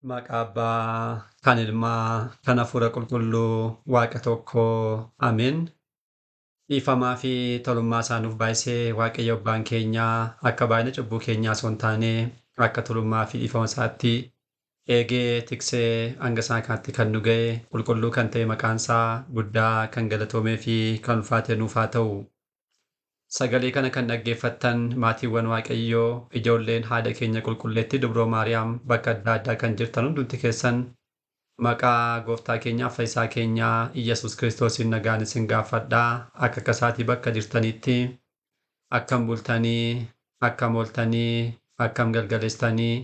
Maqaa Abbaa, kan Ilmaa, kan Hafuura Qulqulluu, Waaqa tokkoo. Ameen. Dhiifamaa fi tolummaa isaa nuuf baay'isee Waaqayyo Abbaan keenyaa akka baay'ina cubbuu keenyaa osoo hin taane akka tolummaa fi dhiifama isaatti eegee tiksee hanga isaa kanatti kan nu ga'e qulqulluu kan ta'e maqaan isaa guddaa kan galatoomee fi kan ulfaate nuuf haa ta'u. Sagalee kana kan dhaggeeffattan maatiiwwan Waaqayyoo, ijoolleen haadha keenya qulqulleettii Dubroo Maariyaam bakka adda addaa kan jirtan hundumti keessan maqaa gooftaa keenyaa fayyisaa keenyaa Iyyasuus Kiristoosiin nagaan isin gaafadhaa. Akka kasaatii bakka jirtanitti akkam bultanii, akkam ooltanii, akkam galgaleessitanii.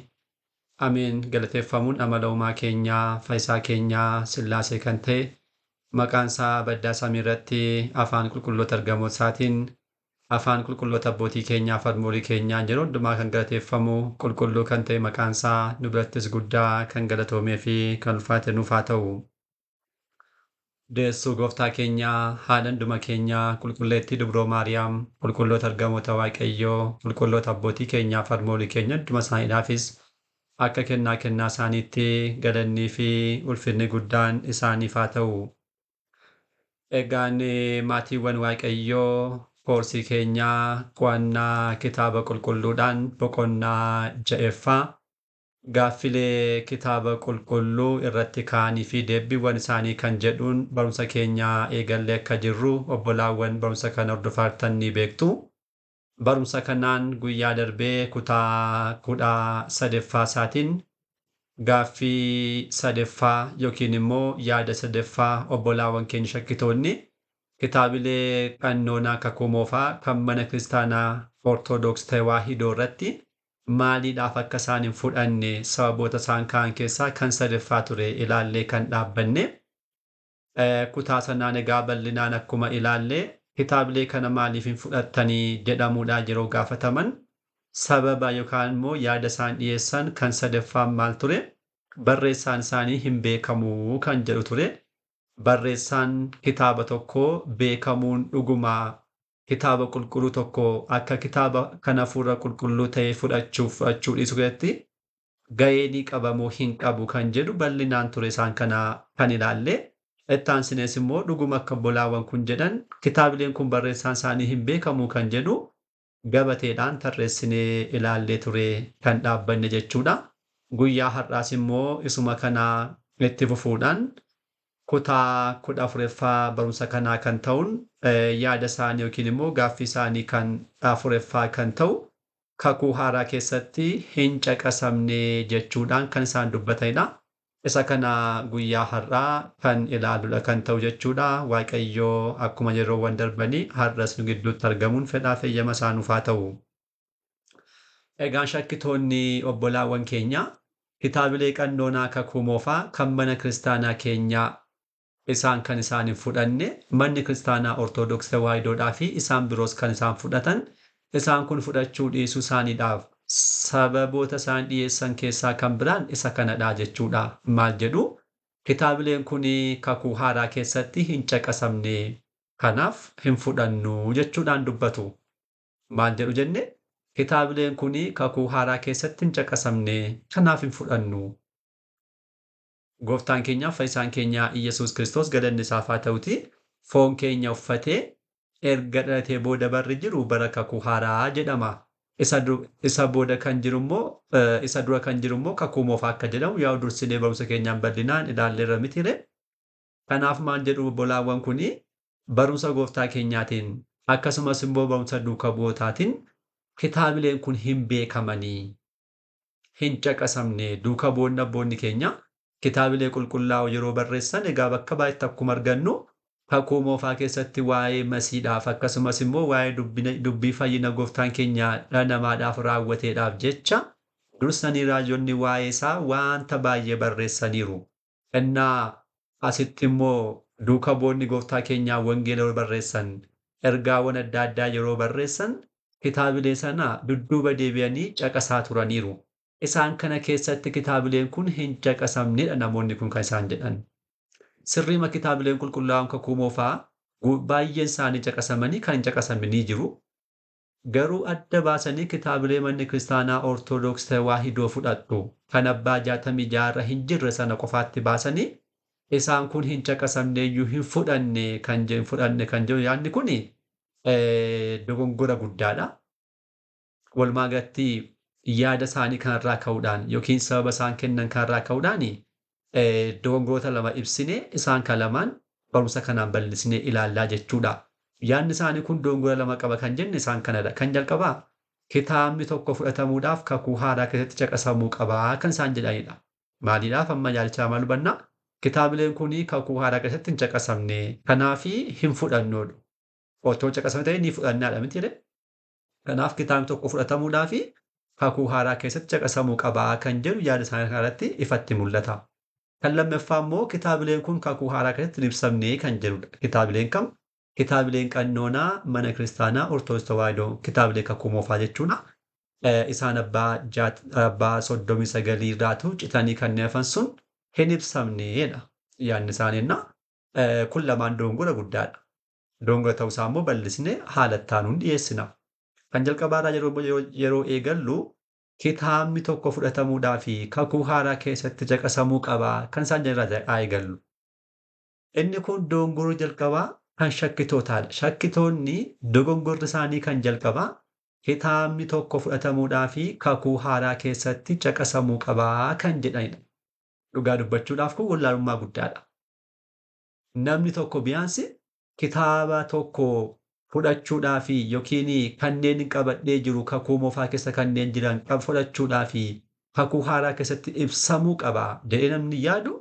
Ameen. Galateeffamuun amala uumaa keenyaa fayyisaa keenyaa Sillaasee kan ta'e maqaan isaa baddaa samii irratti afaan qulqulloota ergamoota isaatiin afaan qulqulloota abbootii keenyaa fi haadholii keenyaan yeroo hundumaa kan galateeffamu qulqulluu kan ta'e maqaan isaa nu birattis guddaa kan galatoomee fi kan ulfaate nuuf haa ta'u. Deessuu gooftaa keenyaa haadha hunduma keenyaa qulqulleettii Dubroo Maariyaam qulqulloota ergamoota Waaqayyoo qulqulloota abbootii keenyaa fi haadholii keenya hunduma isaaniidhaafis akka kennaa kennaa isaaniitti galannii fi ulfinni guddaan isaaniif haa ta'u. Egaan maatiiwwan Waaqayyoo koorsii keenyaa qo'annaa kitaaba qulqulluudhaan boqonnaa ja'effaa gaaffilee kitaaba qulqulluu irratti ka'anii fi deebiiwwan isaanii kan jedhuun barumsa keenyaa eegallee akka jirru obbolaawwan barumsa kana hordofaa jirtan ni beektu. Barumsa kanaan guyyaa darbee kutaa 13ffaa isaatiin gaaffii sadaffaa yookiin immoo yaada sadaffaa obbolaawwan keenya shakkitoonni kitaabilee qannoonaa kakuu moofaa kan mana kiristaanaa Ortodoks Tawaahidoo irratti maaliidhaaf akka isaan hin fudhanne sababoota isaan ka'an keessaa kan sadaffaa ture ilaallee kan dhaabbanne. Kutaa sanaan egaa bal'inaan akkuma ilaalle kitaabilee kana maaliif hin fudhattanii jedhamuudhaan yeroo gaafataman sababa yookaan immoo yaada isaan dhiyeessan kan sadaffaan maal ture? Barreessaan isaanii hin beekamu kan jedhu ture. Barreessaan kitaaba tokkoo beekamuun dhugumaa kitaaba qulqulluu tokko akka kitaaba kan hafuura qulqulluu ta'e fudhachuuf fudhachuu dhiisuu keessatti ga'ee ni qabamoo hin qabu kan jedhu bal'inaan ture isaan kana kan ilaalle. Itti aansinees immoo dhuguma akka obbolaawwan kun jedhan kitaabileen kun barreessaan isaanii hin beekamu kan jedhu gabateedhaan tarreessinee ilaallee ture kan dhaabbanne jechuudha. Guyyaa har'aas immoo isuma kana itti fufuudhaan kutaa 14ffaa barumsa kanaa kan ta'uun yaada isaanii yookiin immoo gaaffii isaanii kan 4ffaa kan ta'u kakuu haaraa keessatti hin caqasamne jechuudhaan kan isaan dubbatanidha. Isa kana guyyaa har'aa kan ilaaludha kan ta'u jechuudha. Waaqayyoo akkuma yeroowwan darbanii har'as nu gidduutti argamuun fedhaa feyyama isaa nuuf haa ta'u. Egaan shakkitoonni obbolaawwan keenya kitaabilee qannoonaa kakuu moofaa kan mana kiristaanaa keenyaa isaan kan isaan hin fudhanne manni kiristaanaa Ortodoks Tawaahidoodhaa fi isaan biroos kan isaan fudhatan isaan kun fudhachuu dhiisuu isaaniidhaaf sababoota isaan dhiyeessan keessaa kan biraan isa kanadha jechuudha. Maal jedhu? Kitaabileen kun kakuu haaraa keessatti hin caqasamne kanaaf hin fudhannu jechuudhaan dubbatu. Maal jedhu jenne? Kitaabileen kun kakuu haaraa keessatti hin caqasamne kanaaf hin fudhannu. Gooftaan keenya fayyisaan keenya Iyyasuus Kiristoos galanni isaaf haa ta'uti. Foon keenya uffatee erga dhalatee booda barri jiru bara kakuu haaraa jedhama. Isa booda kan jiru immoo isa dura kan jiru immoo kakuu moofaa akka jedhamu yaa'u dursinee barumsa keenyaan bal'inaan ilaalleerra mitire. Kanaaf maal jedhu obbolaawwan kuni barumsa gooftaa keenyaatiin akkasumas immoo barumsa duuka bu'ootaatiin kitaabileen kun hin beekamanii hin caqasamne duuka bu'oonni abboonni keenya kitaabilee qulqullaa'oo yeroo barreessan egaa bakka baay'eetti akkuma argannu kakuu moofaa keessatti waa'ee masiidhaaf akkasumas immoo waa'ee dubbii fayyina gooftaan keenya dhala namaadhaaf raawwateedhaaf jecha dursanii raajonni waa'ee isaa waanta baay'ee barreessaniiru. Innaa asitti immoo duuka bu'oonni gooftaa keenyaa wangeela yeroo barreessan ergaawwan adda addaa yeroo barreessan kitaabilee sana dudduuba deebi'anii caqasaa turaniiru. Isaan kana keessatti kitaabileen kun hin caqasamnedha namoonni kun kan isaan jedhan. Sirriima kitaabileen qulqullaa'oon kakuu moofaa baay'een isaanii caqasamanii kan hin caqasamne ni jiru. Garuu adda baasanii kitaabilee manni kiristaanaa Ortodoks Tawaahidoo fudhattu kan abbaa 66 irra hin jirre sana qofaatti baasanii isaan kun hin caqasamne iyyuu hin fudhanne kan jedhu fudhanne kan jedhu yaadni kun dogongora guddaadha. Walumaa galatti yaada isaanii kanarraa ka'uudhaan yookiin sababa isaan kennan kanarraa ka'uudhaan dogongoroota lama ibsine isaan kan lamaan barumsa kanaan bal'isnee ilaallaa jechuudha. Yaadni isaanii kun dogongora lama qaba kan jenne isaan kanadha. Kan jalqabaa kitaabni tokko fudhatamuudhaaf kakuu haaraa keessatti caqasamuu qabaa kan isaan jedhanidha. Maaliidhaaf amma yaadichaa maal hubannaa? Kitaabileen kun kakuu haaraa keessatti hin caqasamne kanaaf hin fudhannoodha. Otoo caqasame ta'e ni fudhannaadha miti jedhe. Kanaaf kitaabni tokko fudhatamuudhaaf kakuu haaraa keessatti caqasamuu qabaa kan jedhu yaada isaanii kanarratti ifatti mul'ata. Kan lammaffaa immoo kitaabileen kun kakuu haaraa keessatti hin ibsamne kan jedhudha. Kitaabileen kam? Kitaabileen qannoonaa mana kiristaanaa Ortodoksii Tawaahidoo kitaabilee kakuu moofaa jechuudha. Isaan abbaa 39 irraatu citanii kanneen hafan sun hin ibsamneedha. Yaadni isaanii kun lamaan dogongora guddaadha. Dogongora ta'uusaa immoo bal'isnee haala itti dhiyeessina. Kan jalqabaarraa yeroo eegallu kitaabni tokko fudhatamuudhaa fi kakuu haaraa keessatti caqasamuu qaba kan isaan jedhan eegallu. Inni kun dogongora jalqabaa kan shakkitootaadha. Shakkitoonni dogongorri isaanii kan jalqabaa kitaabni tokko fudhatamuudhaa fi kakuu haaraa keessatti caqasamuu qabaa kan jedhanidha. Dhugaa dubbachuudhaaf kun wallaalummaa guddaadha. Namni tokko biyaansi kitaaba tokko fudhachuudhaa fi yookiin kanneen qabadhee jiru kakuu moofaa keessa kanneen jiran fudhachuudhaa fi kakuu haaraa keessatti ibsamuu qaba jedhee namni yaadu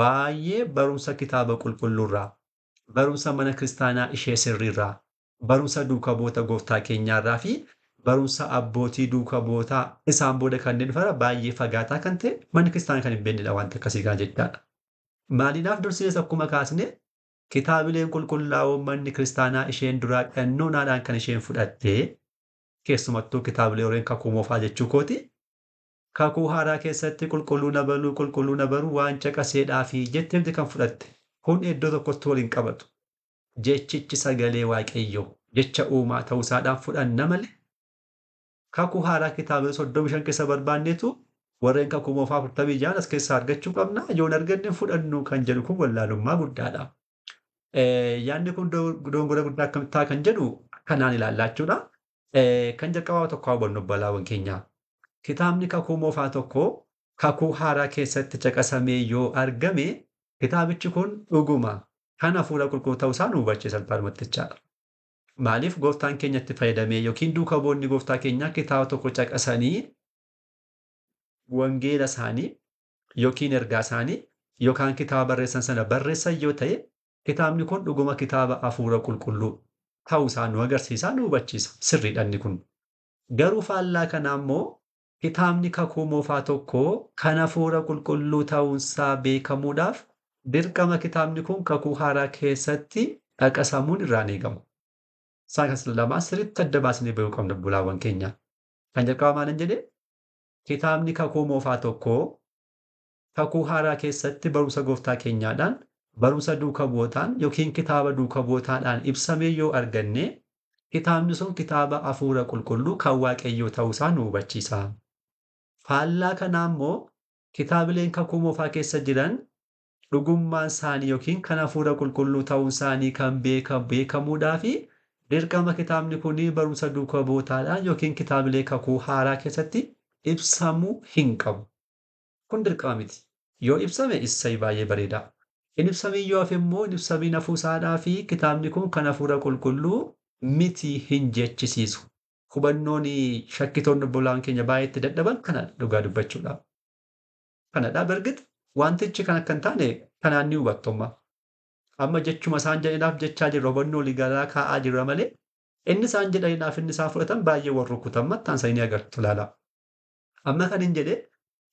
baay'ee barumsa kitaaba qulqulluurraa, barumsa mana kiristaanaa ishee sirriirraa, barumsa duuka bu'oota gooftaa keenyaarraa fi barumsa abbootii duuka bu'ootaa isaan booda kanneen dhufan baay'ee fagaataa kan ta'e manni kiristaanaa kan hin beeknedha wanta akkasii kana jechaadha. Maaliidhaaf dursinees akkuma kaasne kitaabileen qulqullaa'oo manni kiristaanaa isheen duraa qannoonaadhaan kan isheen fudhatte keessumattuu kitaabilee warreen kakuu moofaa jechuu kooti. Kakuu haaraa keessatti qulqulluu nabaluu qulqulluu nabaruu waan caqaseedhaa fi jetteemti kan fudhatte kun iddoo tokkotti waliin qabatu. Jechichi sagalee Waaqayyoo jecha uumaa ta'uusaadhaan fudhanna malee kakuu haaraa kitaabilee 35 keessa barbaanneetu warreen kakuu moofaa 46 as keessaa argachuu qabna yoo hin arganne fudhannu kan jedhu kun wallaalummaa guddaadha. Yaadni kun dogongora guddaa akkamitti kan jedhu kanaan ilaallaa jechuudha. Kan jalqabaa tokko hubannu balaawwan keenyaa. Kitaabni kakuu moofaa tokko kakuu haaraa keessatti caqasamee yoo argame kitaabichi kun dhuguma kan hafuura qulqulluu ta'uusaa nu hubachiisa salphaadhumatti jechaadha. Maaliif gooftaan keenya itti fayyadamee yookiin duuka bu'oonni gooftaa keenyaa kitaaba tokko caqasanii wangeela isaanii yookiin ergaa isaanii yookaan kitaaba barreessan sana barreessan yoo ta'e kitaabni kun dhuguma kitaaba hafuura qulqulluu ta'uusaa nu agarsiisa nu hubachiisa sirriidha inni kun. Garuu faallaa kanaa immoo kitaabni kakuu moofaa tokko kan hafuura qulqulluu ta'uunsaa beekamuudhaaf dirqama kitaabni kun kakuu haaraa keessatti caqasamuun irraan eegamu. Isaan kan lamaan sirriitti adda baasnee beekuu qabna bulaawwan keenya. Kan jalqabaa maalin jedhee kitaabni kakuu moofaa tokko kakuu haaraa keessatti barumsa gooftaa keenyaadhaan barumsa duuka bu'ootaan yookiin kitaaba duuka bu'ootaadhaan ibsamee yoo arganne kitaabni sun kitaaba hafuura qulqulluu kan Waaqayyoo ta'uusaa nu hubachiisa. Faallaa kanaa immoo kitaabileen kakuu moofaa keessa jiran dhugummaan isaanii yookiin kan hafuura qulqulluu ta'uun isaanii kan beekamuudhaa fi dirqama kitaabni kun barumsa duuka bu'ootaadhaan yookiin kitaabilee kakuu haaraa keessatti ibsamuu hin qabu. Kun dirqama miti. Yoo ibsame issai baay'ee bareeda. Hin ibsamiin yoo hafe immoo hin ibsamiin hafuusaadhaa fi kitaabni kun kan hafuura qulqulluu miti hin jechisiisu. Hubannoon shakkitoonni obbolaan keenya baay'eetti dadhaban kanadha dhugaa dubbachuudhaaf. Kanadha bergit wantichi kan akka hin taane kanaan ni hubattumma. Amma jechuma isaan jedhaniidhaaf jechaa jirra hubannoo waliigalaa kaa'aa jirra malee inni isaan jedhaniidhaaf inni isaan fudhatan baay'ee warra rukutan maxxansa inni agartu ilaala. Amma kan hin jedhe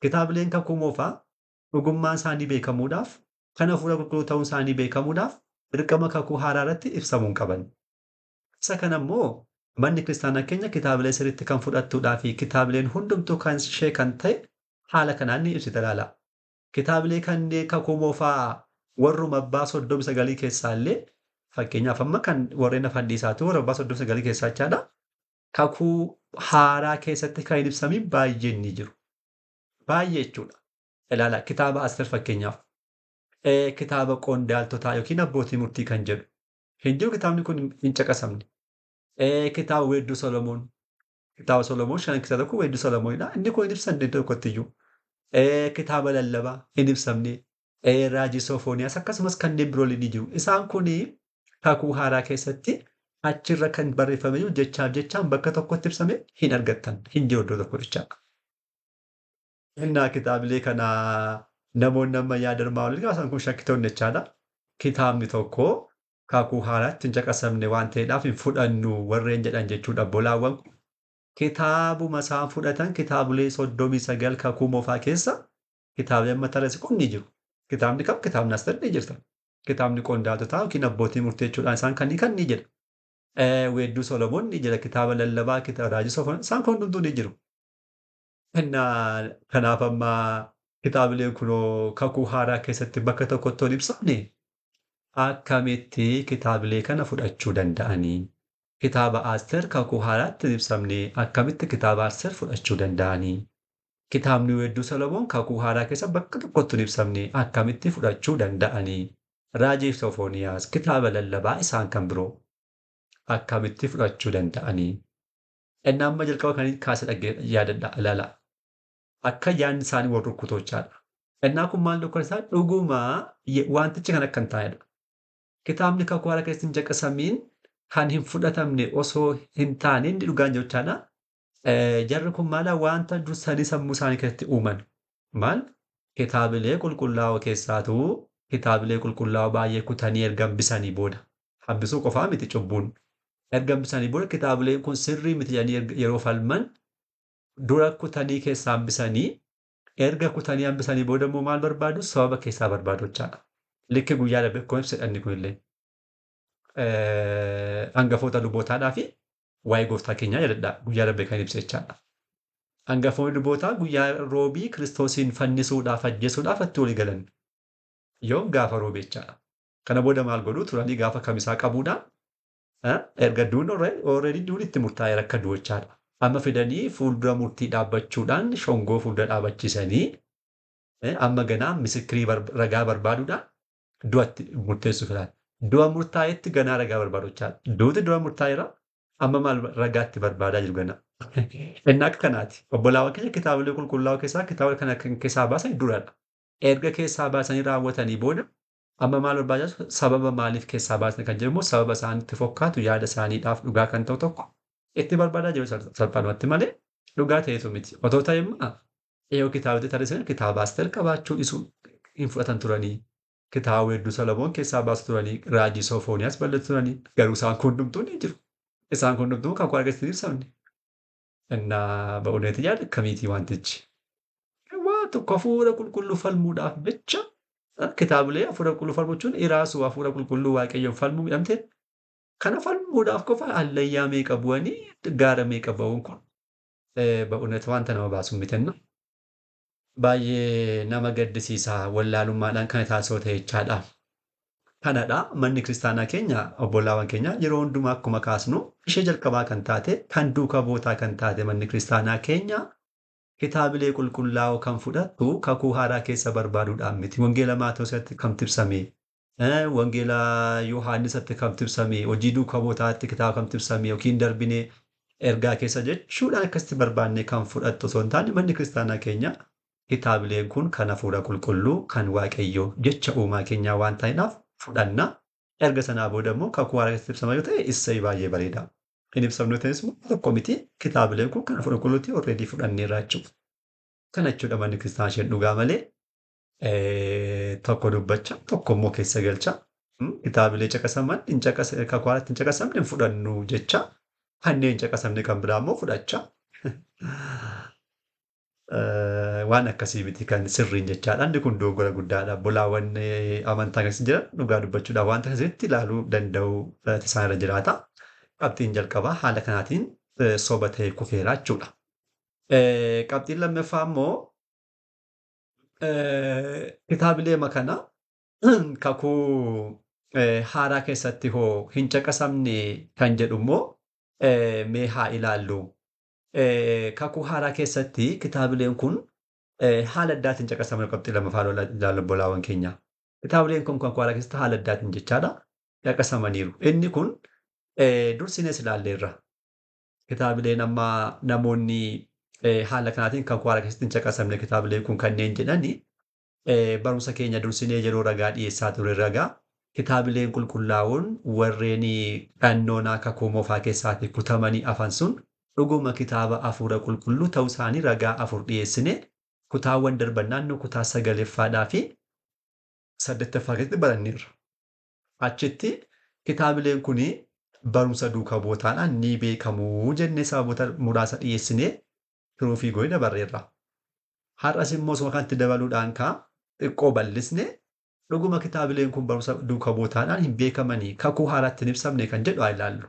kitaabileen kakuu moofaa dhugummaan isaanii beekamuudhaaf kan hafuura qulqulluu ta'uun isaanii beekamuudhaaf dirqama kakuu haaraa irratti ibsamuu hin qaban. Isa kana immoo manni kiristaanaa keenya kitaabilee sirriitti kan fudhattuudhaa fi kitaabileen hundumtuu kan ishee kan ta'e haala kanaan ni ibsita ilaala. Kitaabilee kanneen kakuu moofaa warruma abbaa 39 keessaa illee fakkeenyaaf amma kan warreen afaan dhiisaatu warra abbaa 39 keessaa jechaadha. Kakuu haaraa keessatti kan hin ibsamin baay'een ni jiru. Baay'ee jechuudha. Ilaala kitaaba Asteer fakkeenyaaf. Kitaaba qondaaltotaa yookiin abbootii murtii kan jedhu. Hin jiru kitaabni kun hin caqasamne. Kitaaba Weedduu Solomoon. Kitaaba Solomoon 5 keessaa tokko Weedduu Solomoonidha. Inni kun hin ibsamne iddoo tokkotti iyyuu. Kitaaba lallabaa hin ibsamne. Raajii Sofooniyaas akkasumas kanneen biroo ni jiru. Isaan kun kakuu haaraa keessatti achirra kan barreeffame jiru jechaaf jechaan bakka tokkotti ibsame hin argattan. Hin jiru iddoo tokko jechaadha. Innaa kitaabilee kana namoonni amma yaada armaan olii kaasan kun shakkitoonni jechaadha. Kitaabni tokko kakuu haaraatti hin caqasamne waan ta'eedhaaf hin fudhannu warreen jedhan jechuudha. Obbolaawwan kun kitaabuma isaan fudhatan kitaabilee 39 kakuu moofaa keessa kitaabilee amma tarreesse kun ni jiru. Kitaabni kam? Kitaabni Asteer ni jirta. Kitaabni qondaaltotaa yookiin abbootii murtii jechuudhaan isaan kan ni jedha. Weedduu Solomoon ni jira. Kitaaba lallabaa, kitaaba raajii Sofoon isaan kun hundumtuu ni jiru. Kanaaf amma kitaabileen kunoo kakuu haaraa keessatti bakka tokkotti hin ibsamne akkamitti kitaabilee kana fudhachuu danda'anii? Kitaaba Asteer kakuu haaraatti hin ibsamne akkamitti kitaaba Asteer fudhachuu danda'anii? Kitaabni Weedduu Solomoon kakuu haaraa keessa bakka tokkotti hin ibsamne akkamitti fudhachuu danda'anii? Raajii Sofooniyaas kitaaba lallabaa isaan kan biroo akkamitti fudhachuu danda'anii? Inni amma jalqaba kan kaase yaadadha ilaala. Akka yaadni isaanii wal rukkutochaadha. Innaa kun maal dhokkora dhuguma wantichi kan akka hin taanedha. Kitaabni kakuu haaraa keessatti hin caqasamiin kan hin fudhatamne osoo hin taane inni dhugaan jechaadha. Jarri kun maala wanta dursanii sammuu isaanii keessatti uuman. Maal? Kitaabilee qulqullaa'oo keessaatu kitaabilee qulqullaa'oo baay'ee kutanii erga hambisanii booda. Hambisuu qofaa miti cubbuun. Erga hambisanii booda kitaabileen kun sirrii miti jedhanii yeroo falman dura kutanii keessaa hambisanii erga kutanii hambisanii booda immoo maal barbaadu? Sababa keessaa barbaadu jechaadha. Likki guyyaa darbe akkuma ibsa inni kunillee. Hangafoota lubootaadhaa fi waa'ee gooftaa keenyaa yaadadha. Guyyaa darbe kan ibsa jechaadha. Hangafoonni lubootaa guyyaa roobii Kiristoosiin fannisuudhaaf ajjeesuudhaaf itti walii galan. Yoom gaafa roobii jechaadha. Kana booda maal godhuu turanii gaafa kamisaa qabuudhaan erga duun already duun itti murtaa'eera akka du'u jechaadha. Amma fidanii fuuldura murtii dhaabbachuudhaan shongoo fuuldura dhaabachiisanii amma ganaa misikirii ragaa barbaaduudhaan du'atti murteessuu filan. Du'a murtaa'etti ganaa ragaa barbaadu jechaadha. Duuti du'a murtaa'eera amma maal ragaatti barbaadaa jiru ganaa. Inni akka kanaati. Obbolaawwan keenya kitaabilee qulqullaa'oo keessaa kitaaba kana kan keessaa baasan duradha. Erga keessaa baasanii raawwatanii booda amma maal barbaadaa sababa maaliif keessaa baasan kan jedhamu sababa isaanitti fokkaatu yaada isaaniidhaaf dhugaa kan ta'u tokko itti barbaadaa jiru salphaadhumatti malee dhugaa ta'etu miti. Otoo ta'e immoo yoo kitaabota tarreessan kitaaba Asteer qabaachuu dhiisuu hin fudhatan turanii. Kitaaba Weedduu Solomoon keessaa baasu turanii raajii Sofooniyaas balleessu turanii garuu isaan kun hundumtuu ni jiru. Isaan kun hundumtuu kakuu haaraa keessatti hin ibsamne. Innaa ba'uuneeti yaada akkamiitii wantichi? Waa tokko hafuura qulqulluu falmuudhaaf jecha kitaabilee hafuura qulqulluu falmuu jechuun iraasuu hafuura qulqulluu waaqayyoon falmuu midhamte kana falmuudhaaf qofa hallayyaa meeqa bu'anii gaara meeqa ba'uun kun ba'uuneeti wanta nama baasu mitenna. Baay'ee nama gaddisiisa wallaalummaadhaan kana taasisoo ta'e jechaadha. Kanadha manni kiristaanaa keenya obbolaawwan keenya yeroo hundumaa akkuma kaasnu ishee jalqabaa kan taate kan duuka bootaa kan taate manni kiristaanaa keenya kitaabilee qulqullaa'oo kan fudhattu kakuu haaraa keessa barbaaduudhaan miti. Wangeela Maatewositti kan ibsame, Wangeela Yohaannisitti kan ibsame, hojii duuka bootaatti kitaaba kan ibsame yookiin darbinee ergaa keessa jechuudhaan akkasitti barbaannee kan fudhattu osoo hin taane manni kiristaanaa keenya kitaabileen kun kan hafuura qulqulluu kan waaqayyoo jecha uumaa keenyaa waan ta'eedhaaf fudhanna. Erga sanaa booda immoo kakuu haaraa keessatti ibsama yoo ta'e issee baay'ee bareeda. Hin ibsamne ta'es immoo tokko miti kitaabileen kun kan hafuura qulqulluutti already fudhanneerra jechuudha. Kana jechuudha manni kiristaanaa isheen dhugaa malee tokko dubbacha tokko immoo keessa galcha. Kitaabilee caqasaman hin kakuu haaraatti hin caqasamne hin fudhannu jecha kanneen hin caqasamne kan biraa immoo fudhacha. Waan akkasii miti kan sirriin jechaadha. Inni kun dogoggora guddaadha. Obbolaawwan amantaa keessa jiran dhugaa dubbachuudhaaf wanta akkasitti ilaaluu danda'u isaan irra jiraata. Qabxiin jalqabaa haala kanaatiin soba ta'e kufeera jechuudha. Qabxiin lammaffaa immoo kitaabilee kana kakuu haaraa keessatti hoo hin caqasamne kan jedhu immoo Mee haa ilaallu. Kakuu haaraa keessatti kitaabileen kun haala addaatiin caqasaman qabxii lammaffaa ilaallu obbolaawwan keenya. Kitaabileen kun kakuu haaraa keessatti haala addaatiin jechaadha caqasamaniiru. Inni kun dursines ilaalleerra. Kitaabileen amma namoonni haala kanaatiin kakuu haaraa keessatti hin caqasamne kitaabileen kun kanneen jedhani barumsa keenya dursinee yeroo ragaa dhiyeessaa ture ragaa kitaabileen qulqullaa'uun warreen qannoonaa kakuu moofaa keessaatii kutamanii afan sun dhuguma kitaaba hafuura qulqulluu ta'uu isaanii ragaa afur dhiyeessine kutaawwan darban naannoo kutaa sagaleffaadhaa fi saddeettaffaa keessatti baranneerra. Achitti kitaabileen kun barumsa duuka bu'ootaadhaan ni beekamu jennee sababoota muraasa dhiyeessinee turuufii goone dabarreerra. Har'as immoo osuma kanatti dabaluudhaan kaa xiqqoo bal'isne dhuguma kitaabileen kun barumsa duuka bu'ootaadhaan hin beekamanii kakuu haaraatti hin ibsamne kan jedhu haa ilaallu.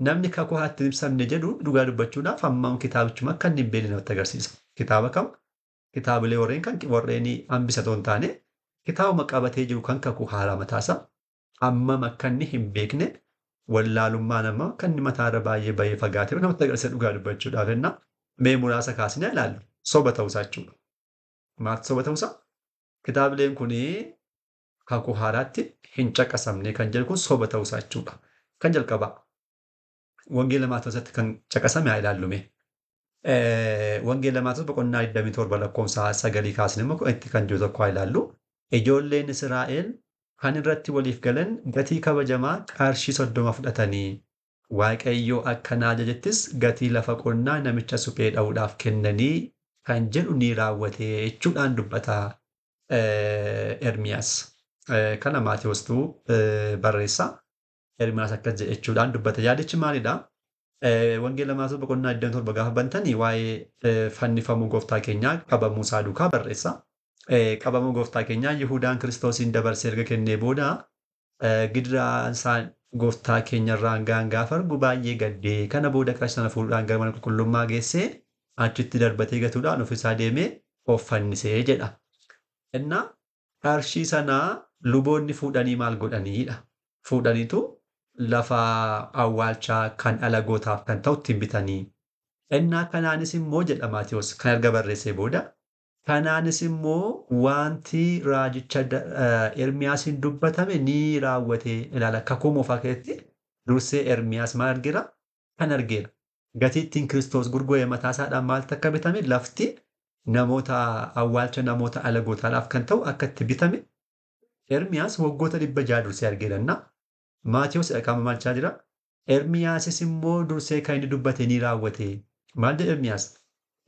Namni kakuu haaraatti hin ibsamne jedhu dhugaa dubbachuudhaaf hammam kitaabichuma akka inni hin beekne namatti agarsiisa. Kitaaba kam? Kitaabilee warreen kan warreen hambisatoo hin taane kitaabuma qabatee jiru kan kakuu haaraa mataasaa hammam akka inni hin beekne wallaalummaa namaa kan inni mataarra baay'ee baay'ee fagaatee namatti agarsiisa dhugaa dubbachuudhaaf jenna. Mee muraasa kaasnee ilaallu. Soba ta'uusaa jechuudha. Maaltu soba ta'uusaa? Kitaabileen kun kakuu haaraatti hin caqasamne kan jedhu kun soba ta'uusaa jechuudha. Kan jalqabaa Wangeela Maatewositti kan caqasame haa ilaallu mee. Wangeela Maatewos boqonnaa 27 lakkoofsa 9 kaasne immoo itti kan jiru tokko haa ilaallu. Ijoolleen Israa'el kan irratti waliif galan gatii kabajamaa qarshii 30 fudhatanii Waaqayyo akka na ajajettis gatii lafa qonnaa namicha suphee dha'uudhaaf kennanii kan jedhu ni raawwate jechuudhaan dubbata Ermiyaas. Kana Maatewostuu barreessa. Ermiyaas akkas jedhe jechuudhaan dubbata. Yaadichi maalidha? Wangeela Maatewos boqonnaa 27 gaafa bantanii waa'ee fannifamuu gooftaa keenyaa qabamuu isaa duukaa barreessa. Qabamuu gooftaa keenyaa Yihudaan Kiristoosiin dabarsee erga kennee booda gidiraan isaa gooftaa keenyarraan ga'an gaafa argu baay'ee gaddee kana booda qarshii sana fuudhuudhaan gara mana qulqullummaa geessee achitti darbatee gatuudhaan ofiisaa deemee of fannisee jedha. Innaa qarshii sanaa luboonni fuudhanii maal godhaniidha? Fuudhaniitu lafa awwaalchaa kan alagootaaf kan ta'u ittiin bitanii. Innaa kanaanis immoo jedha Maatewos kan erga barreessee booda kanaanis immoo wanti raajicha Ermiyaasiin dubbatame ni raawwate ilaala. Kakuu moofaa keessatti dursee Ermiyaas maal argeera? Kan argeera. Gatii ittiin Kiristoos gurgure mataa isaadhaan maaltu akka bitame lafti namoota awwaalcha namoota alagootaadhaaf kan ta'u akka itti bitame Ermiyaas waggoota 600 dursee argeera. Maatewos qaama maalchaa jira? Ermiyaasis immoo dursee kan inni dubbate ni raawwate. Maal jedhe Ermiyaas?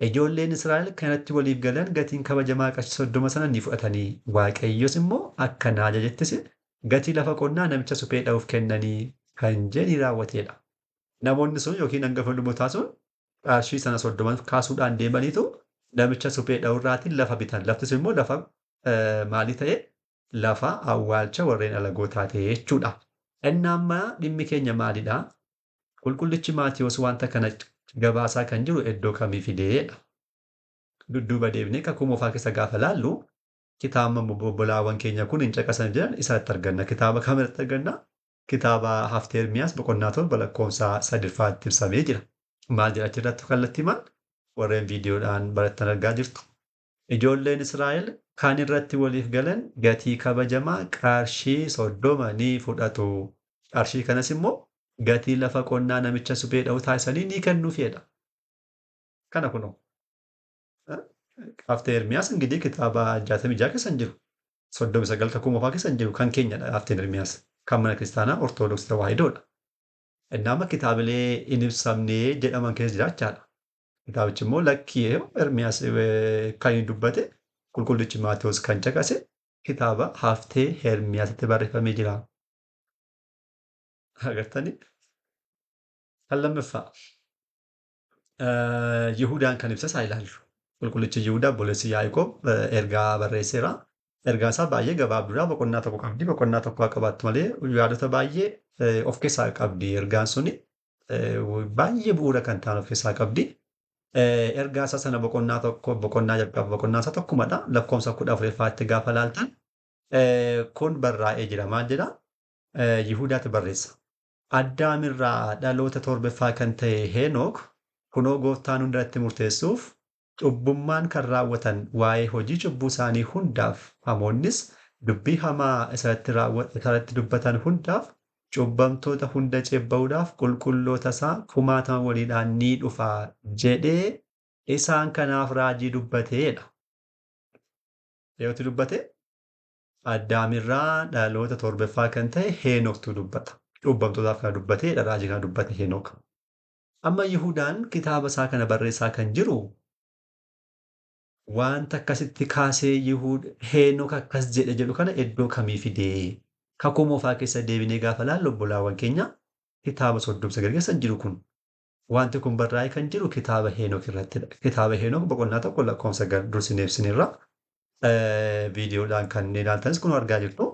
Ijoolleen Israa'el kanatti waliif galan gatiin kabajamaa qarshii 30 sana ni fudhatanii. Waaqayyos immoo akka na ajajettis gatii lafa qonnaa namicha suphee dha'uuf kennanii kan jedhi raawwateedha. Namoonni sun yookiin hangafa lubootaa sun qarshii sana 30 kaasuudhaan deemaniitu namicha suphee dha'urraatiin lafa bitan. Lafti sun immoo lafa maalii ta'e? Lafa awwaalcha warreen alagootaa ta'e jechuudha. Inni amma dhimmi keenya maalidha? Qulqullichi Maatewos wanta kana gabaasaa kan jiru iddoo kamii fideedha? Dudduuba deebinee kakuu moofaa keessa gaafa laallu kitaaba obbolaawwan keenya kun hin caqasan jedhan isatti arganna. Kitaaba kamirratti arganna? Kitaaba Haftee Ermiyaas boqonnaa 7 lakkoofsa 3ffaatti ibsamee jira. Maal jedha achirratti kallattii maal? Warreen viidiyoodhaan barattan argaa jirtu. Ijoolleen Israa'el kan irratti waliif galan gatii kabajamaa qarshii 30 ni fudhatu. Qarshii kanas immoo gatii lafa qonnaa namicha suphee dha'u taasisanii ni kennuufidha. Kana kunoo. Haftee Ermiyaas ingidihi kitaaba 66 keessa hin jiru. 39 kakuu moofaa keessa hin jiru. Kan keenyadha Hafteen Ermiyaas. Kan mana kiristaanaa Ortodoksii Tawaahidoodha. Inni amma kitaabilee hin ibsamne jedhaman keessa jiraachaadha. Kitaabichi immoo lakkii Ermiyaas kan inni dubbate qulqullichi Maatewos kan caqase kitaaba Haftee Ermiyaasitti barreeffamee jira. Agartanii? Kan lammaffaa Yihudaan kan ibsa isaa ilaallu. Qulqullichi Yihudaa obboleessi Yaaqoob ergaa barreesseera. Ergaan isaa baay'ee gabaabduudha. Boqonnaa tokko qabdi. Boqonnaa tokko haa qabaattu malee yaadota baay'ee of keessaa qabdi. Ergaan suni baay'ee bu'uura kan ta'an of keessaa qabdi. Ergaa isaa sana boqonnaa tokko boqonnaa jalqaba boqonnaa isaa tokkumadha. Lakkoofsa 14ffaatti gaafa laaltan kun barraa'ee jira. Maal jedha? Yihudaatu barreessa. Addaamirraa dhaloota torbaffaa kan ta'e Heenook kunoo gooftaan hundarratti murteessuuf cubbummaan kan raawwatan waa'ee hojii cubbuu isaanii hundaaf hamoonnis dubbii hamaa isarratti dubbatan hundaaf cubbamtoota hunda ceebba'uudhaaf qulqulloota isaa kumaatama waliidhaan ni dhufa jedhee isaan kanaaf raajii dubbateedha. Eenyutu dubbate? Addaamirraa dhaloota torbaffaa kan ta'e Heenooktu dubbata. Cubbamtootaaf kana dubbateedha, raajii kana dubbate Heenook. Amma Yihudaan kitaaba isaa kana barreessaa kan jiru wanta akkasitti kaasee Heenook akkas jedhe jedhu kana iddoo kamii fidee? Kakuu moofaa keessa deebinee gaafa laallu obbolaawwan keenya kitaaba 39 keessa hin jiru kun. Wanti kun barraa'ee kan jiru kitaaba Heenook irrattidha. Kitaaba Heenook boqonnaa 1 lakkoofsa dursinee ibsineerra. Viidiyoodhaan kan ilaaltanis kun argaa jirtu.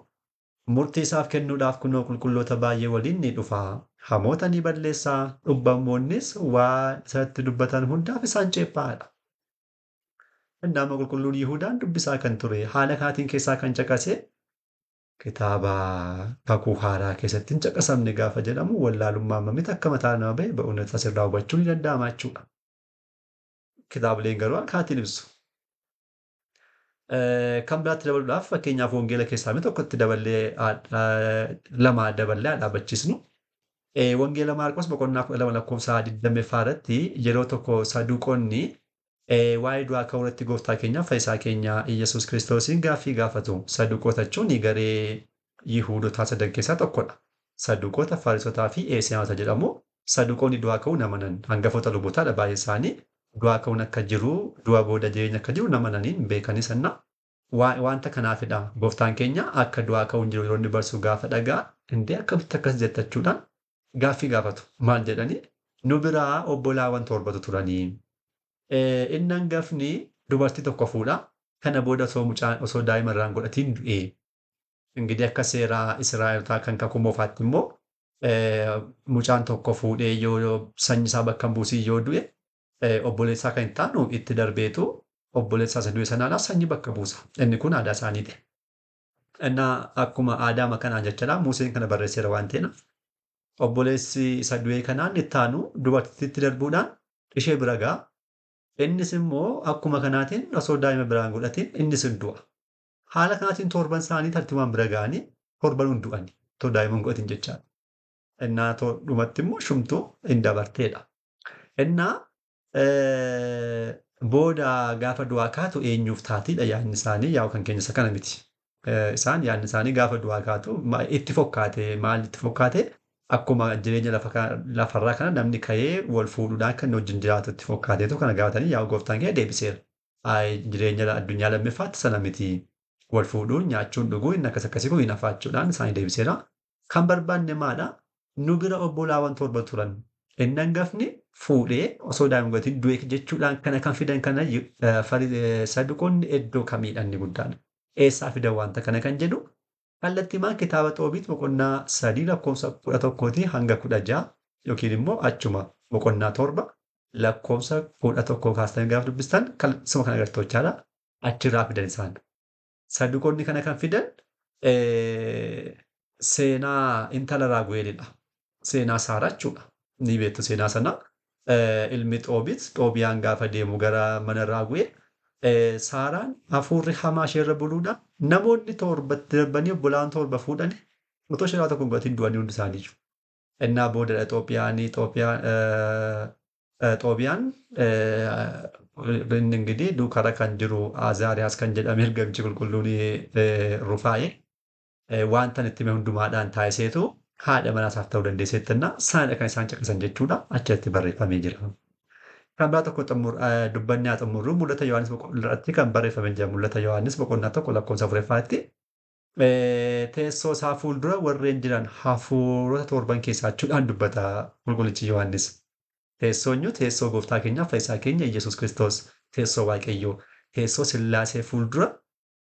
Murtii isaaf kennuudhaaf kunoo qulqulloota baay'ee waliin ni dhufa. Hamoota ni balleessaa. Cubbamoonnis waan isatti dubbatan hundaaf isaan ceephaadha. Nama qulqulluun Yihudaan dubbisaa kan ture haala kaatiin keessaa kan caqase kitaaba kakuu haaraa keessatti hin caqasamne gaafa jedhamu wallaalummaa hammamitti akka mataa nama bahe ba'uun asirraa hubachuun ni danda'ama jechuudha. Kitaabileen garuu akkaatiin ibsu. Kan biraatti dabaluudhaaf fakkeenyaaf wangeela keessaa tokkotti daballee lama daballee dhaabbachiisnu. Wangeela Maarqos boqonnaa 12 lakkoofsa 20 irratti yeroo tokko saduuqonni waa'ee du'aa ka'uu irratti gooftaa keenya fayyisaa keenya Iyyasuus Kiristoosiin gaaffii gaafatu. Saduuqota jechuun garee Yihuudotaa sadan keessaa tokkodha. Saduuqota, Fariisotaa fi Eesiyaanota jedhamu. Saduuqonni du'aa ka'uu namanan hangafoota lubootaadha baay'ee isaanii. Du'aa ka'uun akka jiru, du'a booda jireenya akka jiru namananiin beekanii sanna. Wanta kanaafidha gooftaan keenya akka du'aa ka'uun jiru yeroo inni barsu gaafa dhagaa indee akkamitti akkas jettachuudhaan gaaffii gaafatu. Maal jedhanii? Nu biraa obbolaawwan torbatu turanii. Inni hangafni dubartii tokko fuudha. Kana booda osoo daa'ima irraan godhatiin du'e. Ingidihi akka seeraa Israa'elotaa kan kakuu moofaatti immoo mucaan tokko fuudhee yoo sanyi isaa bakka hin buusin yoo du'e obboleessaa kan hin taanu itti darbeetu obboleessaa isa du'e sanaadhaaf sanyii bakka buusa. Inni kun aadaa isaaniiti. Innaa akkuma aadaa kanaan jechaadha Museen kana barreesseera waan ta'eef obboleessi isa du'e kanaan itti aanu dubartittiitti darbuudhaan ishee bira ga'a. Innis immoo akkuma kanaatiin osoo daa'ima biraan godhatiin innis hin du'a. Haala kanaatiin torban isaanii tartiibaan bira ga'anii torban hin du'ani. Otoo daa'ima hin godhatin jechaadha. Innaa dhumatti immoo shumtuu hin dabarteedha. Innaa booda gaafa du'aa kaatu eenyuuf taatiidha yaadni isaanii yaa'u kan keenya isa kana miti. Isaan yaadni isaanii gaafa du'aa kaatu itti fokkaate maal itti fokkaate akkuma jireenya lafarraa kana namni ka'ee wal fuudhuudhaan kan wajjin jiraatu itti fokkaateetu kana gaafatanii yaa'u gooftaan keenya deebiseera. Jireenya addunyaa lammaffaatti sana miti. Wal fuudhuun nyaachuun dhuguun inni akkas akkasii kun hin hafaachuudhaan isaanii deebiseera. Kan barbaanne maadha? Nu bira obbolaawwan torba turan. Inni hangafni fuudhee osoo daa'ima godhatiin du'e jechuudhaan kana kan fidan kana saduqoonni iddoo kamiidha inni guddaan? Eessaa fidan wanta kana kan jedhu kallattiimaan kitaaba Xoobiit boqonnaa 3 lakkoofsa 11 hanga 16 yookiin immoo achuma boqonnaa 7 lakkoofsa 11 kaastanii gaafa dubbistan suma kana agartu jechaadha. Achirraa fidan isaan. Saduqoonni kana kan fidan seenaa intala Raagu'eelidha. Seenaa Saaraa jechuudha. Ni beektu seenaa sana. Ilmi Xoobiit Xoobiyaan gaafa deemu gara mana Raagu'eel Saaraan hafuurri hamaa isheerra buluudhaan namoonni torbatti darbanii obbolaan torba fuudhanii otoo ishee tokko hin godhatin du'anii hundi isaanii jiru. Innaa boodadha Xoobiyaan inni ingidihi duukara kan jiru Azaariyaas kan jedhame ergamichi qulqulluun Rufaa'e wanta itti hime hundumaadhaan taasiseetu haadha manaa isaaf ta'uu dandeesseettinna saanidha kan isaan caqasan jechuudha achirratti barreeffamee jira. Kan biraa tokko dubbannee haa xumurru mul'ata Yohaannis irratti kan barreeffamee jira. Mul'ata Yohaannis boqonnaa 1 lakkoofsa 4ffaatti teessoo isaa fuuldura warreen jiran hafuurota torban keessaa jechuudhaan dubbata qulqullichi Yohaannis. Teessoon teessoo gooftaa keenyaa fayyisaa keenya Iyyasuus Kiristoos teessoo Waaqayyoo teessoo Sillaasee fuuldura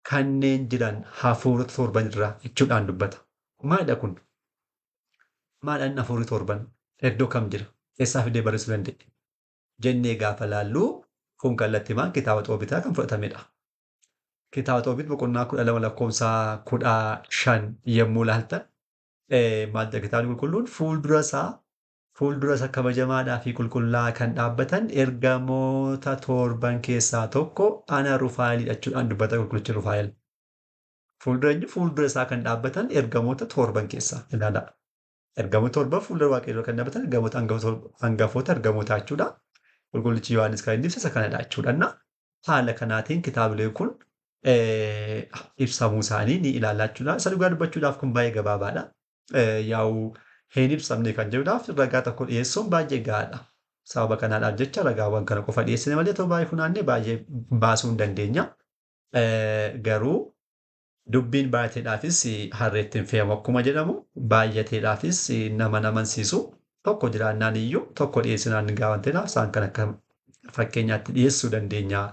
kanneen jiran hafuurota torban irraa jechuudhaan dubbata. Maalidha kun? Maalidha inni hafuurri torban? Iddoo kam jira? Eessaa fidee barreessuu danda'e? Jennee gaafa laallu kun kallattiimaan kitaaba Xoobitaa kan fudhatamedha. Kitaaba Xoobiit boqonnaa 12 lakkoofsa 15 yommuu laaltan Maal jedha kitaabni qulqulluun? Fuuldura isaa kabajamaadhaa fi qulqullaa'aa kan dhaabbatan ergamoota torban keessaa tokko ana Rufaa'elidha jechuudhaan dubbata qulqullichi Rufaa'el. Fuuldura eenyu? Fuuldura isaa kan dhaabbatan ergamoota torban keessaa ilaalaa. Ergamoota torban fuuldura Waaqayyoo kan dhaabbatan ergamoota hangafoota ergamootaa jechuudha. Qulqullichi Yohaannis kan inni ibse isa kanadha jechuudha. Haala kanaatiin kitaabileen kun ibsamuu isaanii ni ilaalla jechuudha. Isa dhugaa dubbachuudhaaf kun baay'ee gabaabaadha. Yaa'u hin ibsamne kan jedhuudhaaf ragaa tokko dhiyeessuun baay'ee gahaadha. Sababa kanaadhaaf jecha ragaawwan kana qofa dhiyeessine malee otoo baay'ee funaannee baay'ee baasuu hin dandeenya. Garuu dubbiin baay'ateedhaafis harreetti hin fe'amu akkuma jedhamu, baay'ateedhaafis nama namansiisu tokko jiraannaan iyyuu tokko dhiyeessinaan gahaa waan ta'eedhaaf isaan kan akka fakkeenyaatti dhiyeessuu dandeenya.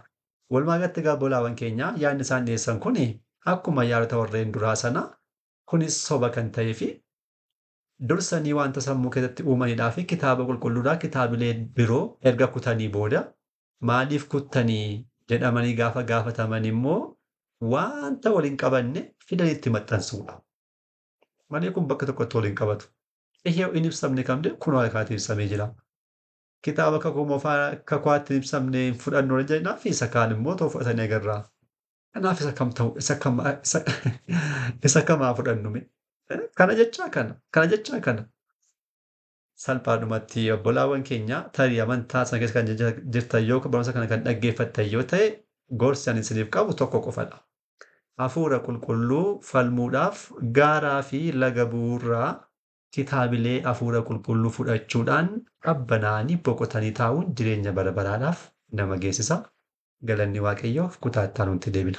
Walumaa galatti egaa obbolaawwan keenya, yaadni isaan dhiyeessan kun akkuma yaadota warreen duraa sana kunis soba kan ta'ee fi dursanii wanta sammuu keessatti uumanidhaa fi kitaaba qulqulluudhaa kitaabilee biroo erga kutanii booda maaliif kuttanii jedhamanii gaafa gaafataman immoo wanta waliin qabanne fidanii itti maxxansuudha. Malee kun bakka tokkotti waliin qabatu. Ihee hin ibsamne kam jedhu kun waaqaatiin ibsamee jira. Kitaaba kakuu moofaa kakuwaatti hin ibsamne hin fudhannu jedhaa fi isa kaan immoo ta'u fudhatanii agarra. Kanaaf isa kam ta'u isa kamaa fudhannu mee? Kana jechaa kana kana jechaa kana. Salphaadhumatti obbolaawwan keenya, tarii amantaa sana keessa kan jirtan yoo barumsa kana kan dhaggeeffattan yoo ta'e, gorsi ani isiniif qabu tokko qofadha. Hafuura qulqulluu falmuudhaaf gaaraa fi laga bu'uuraa kitaabilee hafuura qulqulluu fudhachuudhaan qabbanaa'anii boqotanii taa'uun jireenya bara baraadhaaf nama geessisa. Galanni Waaqayyoof, kutaa itti aanutti deebina.